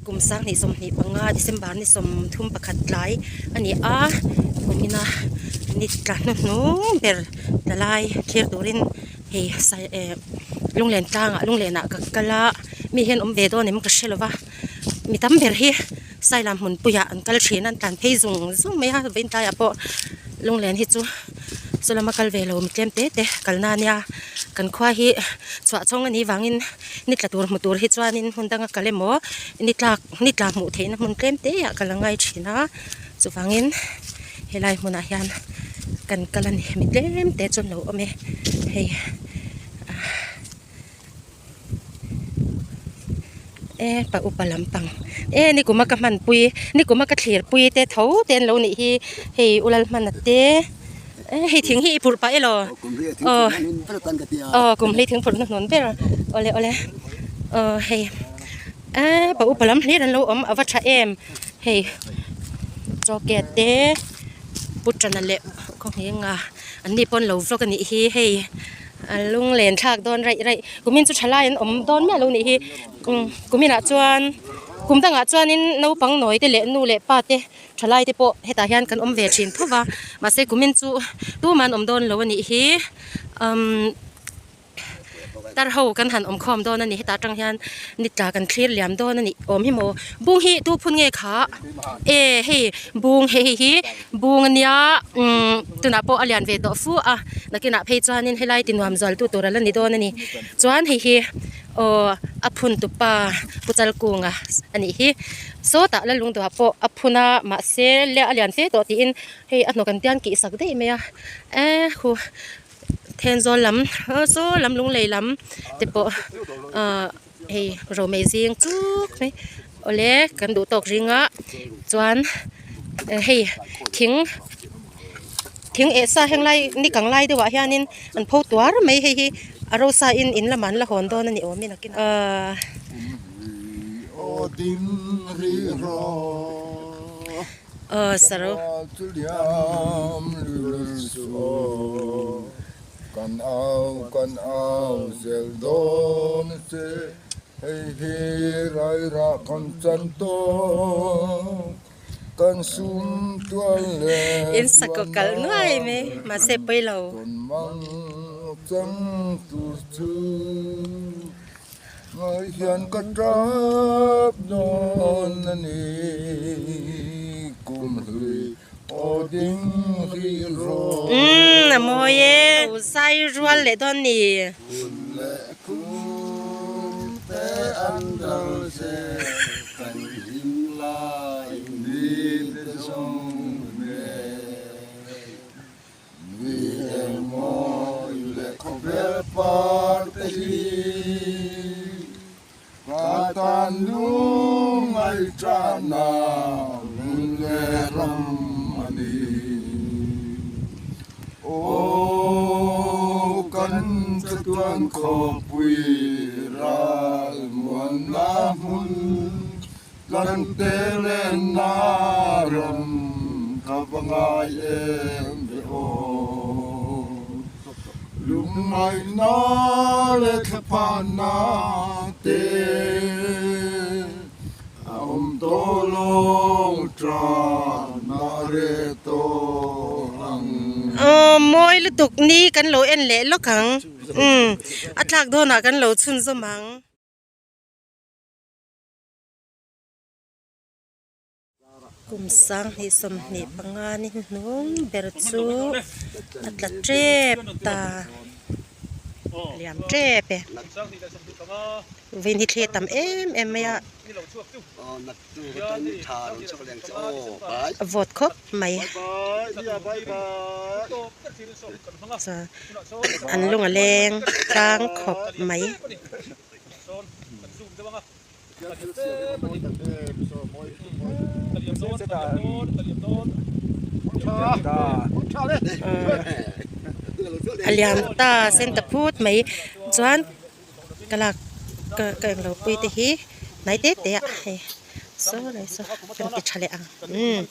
Kum 2025 December ni 31 tlai a ni a, kumina ni tla hnuhnung ber tla lai thlir turin hei sai eh lunglen tlangah lunglenah ka kal a, mi hian awm ve dawn em ka hre lo va, mi tam ber hi Sailam hmunpuiah an kal thin a an tlan phei zung zung mai a, vawiin tlaiah pawh lunglen hi chu chulama kal ve lo mi tlem te te kalna a nia, kan khua hi chhuah chhawng a nih vangin. Ni tla tur hmu tur hi chuanin hmun danga kal emaw ni tlak ni tla hmuh theihna hmun tlem te ah ka la ngai thin a chuvangin helai hmunah hian kan kal a ni mi tlem te chu an lo awm e hei e pa upa lampang e nikuma ka hmanpui nikuma ka thlirpui te tho te an lo nih hi hei u Lalhmana te. Hei thing hi i phurh pah elaw? Aw aw kum hlei thing phurh hnuhnun ber awle awle aw hei eee pa upa lam hlir an lo awm a va tha em hei choket te putana leh khawnghenga an ni pawn lo vlog a nih hi hei a lunglen thlak dawn raih raih kumin chu thalai an awm dawn miah lo nih hi kuminah chuan kum dangah chuanin naupang nawi te leh nu leh pa te. Thalai te pawh hetah hian kan awm ve thin tho va, mahse kumin chu tumah an awm dawn lo a nih hi umm tar ho kan han awm khawm dawn a ni hetah atang hian ni tla kan thlir liam dawn a nih awm hi maw bung hi tu phun nge kha e hei bung hei hei hi bung a nia umm tunah pawh a lian ve tawh fu a nakinah phei chuanin helai ti nuam zual tu tur a la ni dawn a ni chuan hei hi. Aw a phun tupa Pu Chalkunga a nih hi. Sawtah la lungduah pawh a phun a mahse a lian fe tawh tiin hei a hnawk an tian kih sak daih mai a eh khu Thenzawl lam saw lam lunglei lam te pawh ah hei romei zing chuk mai awle kan duh tawk ring a chuan hei thing thing eh sa heng lai ni kang lai deuhah hianin an pho tuar mai hei hi a rosa in in lamah an la hawn dawn a ni awm in a kin ahh. Aw saro. In sakawlh kalh nuai mai mahse pawi lo. Umm a mawi e. Zai rual leh dawn ni. Aw mawi lutuk ni kan lo en leh lawk ang umm a tlak dawnah kan lo chhunzawm ang. Kum 2025 ni hnuhnung ber chu a tla tep ta liam tep e vin hi thli a tam em em mai a a vawt khawp mai chuan an lung a leng tlang khawp mai. A liam ta sen ta phut mai chuan ka lak ka ka englo pui te hi hnai te te ah hei saw lai saw kan ti tha leh ang umm.